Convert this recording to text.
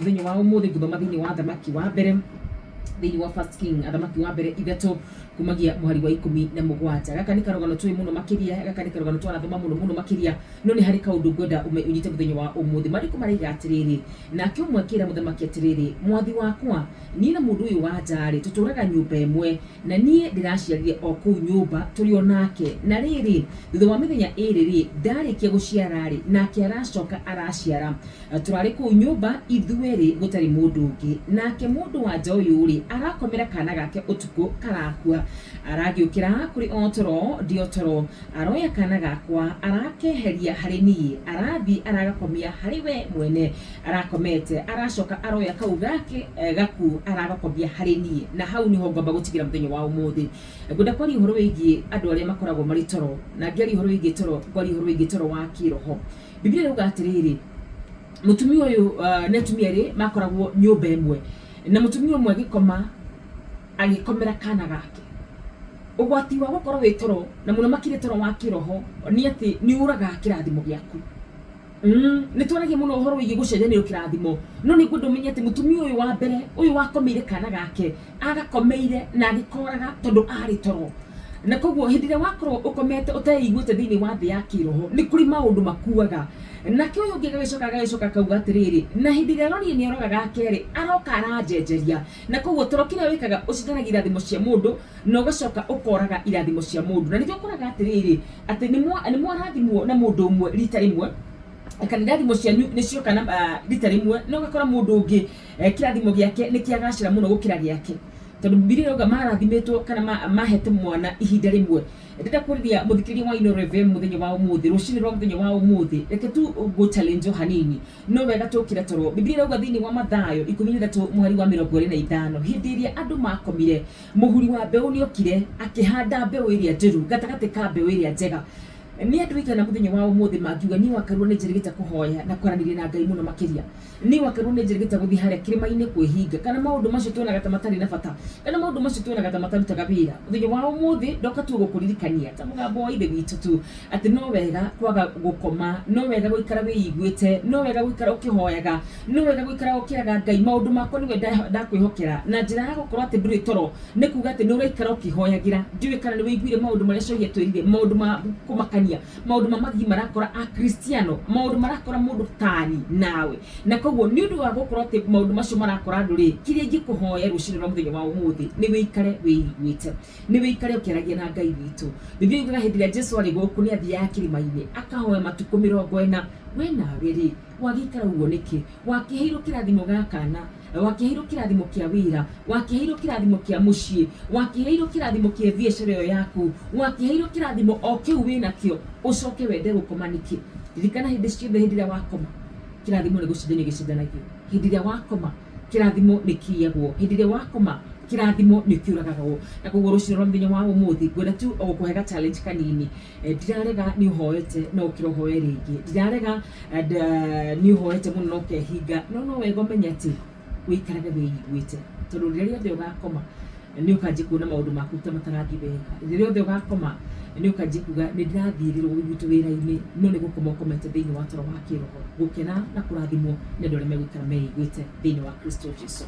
Mũthenya wa ũmũthĩ ngũthoma thĩinĩ wa Athamaki wa mbere, thĩinĩ wa First King, Athamaki wa mbere 3 kumagia mũhari wa 17. Gaka nĩ karũgano tũĩ mũno makĩria, gaka nĩ karũgano twarathoma mũno mũno makĩria, no nĩ harĩ kaũndũ ngwenda ũnyite mũthenya wa ũmũthĩ. Maandĩko maraiga atĩrĩrĩ, nake ũmwe akĩra mũthamaki atĩrĩrĩ, mwathi wakwa, niĩ na mũndũ ũyũ wa nja-rĩ, tũtũũraga nyũmba ĩmwe, na niĩ ndĩraciarire o kũu nyũmba tũrĩ o nake. Na rĩrĩ, thutha wa mĩthenya ĩĩrĩ-rĩ, ndarĩkia gũciara-rĩ, nake aracoka araciara. Tũrarĩ kũu nyũmba ithuerĩ gũtarĩ mũndũ ũngĩ. Nake mũndũ wa nja ũyũ-rĩ, arakomera kaana gake ũtukũ karakua. Aragĩũkĩra kũrĩ o toro, ndĩ o toro, aroya kaana gakwa, arakeheria harĩ niĩ, arathiĩ aragakomia harĩ we mwene arakomete, aracoka aroya kau gake gakuũ aragakomia harĩ niĩ. Na hau nĩho ngwamba gũtigĩra mũthenya wa ũmũthĩ. Ngwenda kwaria ũhoro wĩgiĩ andũ arĩa makoragwo marĩ toro, na ngĩaria ũhoro wĩgiĩ toro, ngwaria ũhoro wĩgiĩ toro wa kĩroho. Biblia ĩrauga atĩrĩrĩ, mũtumia ũyũ nĩ atumia erĩ makoragwo nyũmba ĩmwe, na mũtumia ũmwe agĩkoma agĩkomera kana gake. Ũgwati wa gũkorwo wĩ toro na mũno makĩria toro wa kĩroho nĩ atĩ nĩ ũragaga kĩrathimo gĩaku. Nĩ twaragia mũno ũhoro wĩgiĩ gũcenjanĩrio kĩrathimo, no nĩ ngwenda ũmenye atĩ mũtumia ũyũ wa mbere, ũyũ wakomeire kana gake, agakomeire na agĩkoraga tondũ arĩ toro. Na koguo hĩndĩ ĩrĩa wakorwo ũkomete ũteiguĩte thĩinĩ wa thĩ ya kĩroho, nĩ kũrĩ maũndũ makuaga. Nake ũyũ ũngĩ agagĩcoka agagĩcoka akauga atĩrĩrĩ, na hĩndĩ ĩrĩa arorire nĩ aroga ga kerĩ, aroka aranjenjeria. Na koguo toro kĩrĩa wĩkaga ũcenjanagia irathimo cia mũndũ na ũgacoka ũkoraga irathimo cia mũndũ. Na nĩkĩo ũkoraga atĩrĩrĩ, atĩ nĩ mwarathimwo na mũndũ ũmwe rita rĩmwe, kana irathimo cianyu nĩ cioka na rita rĩmwe, no ũgakora mũndũ ũngĩ kĩrathimo gĩake nĩ kĩagacĩra mũno gũkĩra gĩake. Tondũ Bibilia ĩrauga marathimĩtwo kana mahete mwana ihinda rĩmwe. Ndĩrenda kũrĩria mũthikĩrĩria wa Inooro FM mũthenya wa ũmũthĩ, rũcinĩ rwa mũthenya wa ũmũthĩ, reke tu ngũ challenge o hanini. No wega tũkĩre toro. Bibilia ĩrauga thĩinĩ wa Mathayo 13 mũhari wa 25, hĩndĩ ĩrĩa andũ makomire, mũhuri wa mbeũ nĩokire akĩhanda mbeũ ĩrĩa njũru gatagatĩ ka mbeũ ĩrĩa njega. Nĩ andũ aigana mũthenya wa ũmũthĩ mangiuga niĩ wakarua nĩ njĩrĩgĩte kũhoya na kwaranĩria na Ngai mũno makĩria? Niĩ wakarua nĩ njĩrĩgĩte gũthiĩ harĩa kĩrĩma-inĩ kwĩhinga, kana maũndũ macio tuonaga ta matarĩ na bata, kana maũndũ macio tuonaga ta matarutaga wĩra. Mũthenya wa ũmũthĩ ndoka tu gũkũririkania ta mũgambo wa Ithe witũ tu atĩ no wega kwaga gũkoma, no wega gũikara wĩiguĩte, no wega gũikara ũkĩhoyaga, no wega gũikara ũkĩraga Ngai maũndũ makwa nĩwe ndakwĩhokera, na njĩra ya gũkorwo atĩ ndũrĩ toro nĩ kuga atĩ nĩ ũraikara ũkĩhoyagĩra. Ndiũĩ kana nĩ wĩiguire maũndũ marĩa Cohi atwĩrire, maũndũ ma kũmakania, maũndũ ma magigi marakora Akristiano, maũndũ marakora mũndũ tani nawe. Na koguo nĩ ũndũ wa gũkorwo atĩ maũndũ macio marakora andũ rĩ, kĩrĩa ingĩkũhoya rũcinĩ rwa mũthenya wa ũmũthĩ nĩ wĩikare wĩiguĩte, nĩ wĩikare ũkĩaragia na Ngai witũ. Biblia yugaga hĩndĩ ĩrĩa Jesu arĩ gũkũ nĩ athiaga kĩrĩma-inĩ akahoya matukũ 40. We nawe rĩ, wagĩikara ũguo nĩkĩ? Wakĩheirwo kĩrathimo gĩa kana, wakĩheirwo kĩrathimo kĩa wĩra, wakĩheirwo kĩrathimo kĩa mũciĩ, wakĩheirwo kĩrathimo kĩa biacara ĩyo yaku, wakĩheirwo kĩrathimo o kĩu wĩnakĩo, ũcoke wende gũkoma nĩkĩ? Ririkana hĩndĩ ciothe hĩndĩ ĩrĩa wakoma, kĩrathimo nĩ gũcenjanio gĩcenjanagio. Hĩndĩ ĩrĩa wakoma, kĩrathimo nĩ kĩiyagwo. Hĩndĩ ĩrĩa wakoma, kĩrathimo nĩ kĩũragagwo. Na koguo rũcinĩ rwa mũthenya wa ũmũthĩ, ngwenda tu o gũkũhe ga challenge kanini. Ndirarega nĩ ũhoete no ũkĩra ũhoe rĩngĩ. Ndirarega nĩ ũhoete mũno no ũkehinga, no no wega ũmenye atĩ ũikarage wĩiguĩte, tondũ rĩrĩa rĩothe ũgakoma nĩ ũkanjia kuona maũndũ maku ta matarathiĩ wega. Rĩrĩa rĩothe ũgakoma nĩ ũkanjia kuga nĩ ndĩrathiĩrĩrwo gwitũ wĩra-inĩ, no nĩ gũkoma ũkomete thĩinĩ wa toro wa kĩroho. Gũkena na kũrathimwo nĩ andũ arĩa megũikara meiguĩte thĩinĩ wa Kristo Jesu.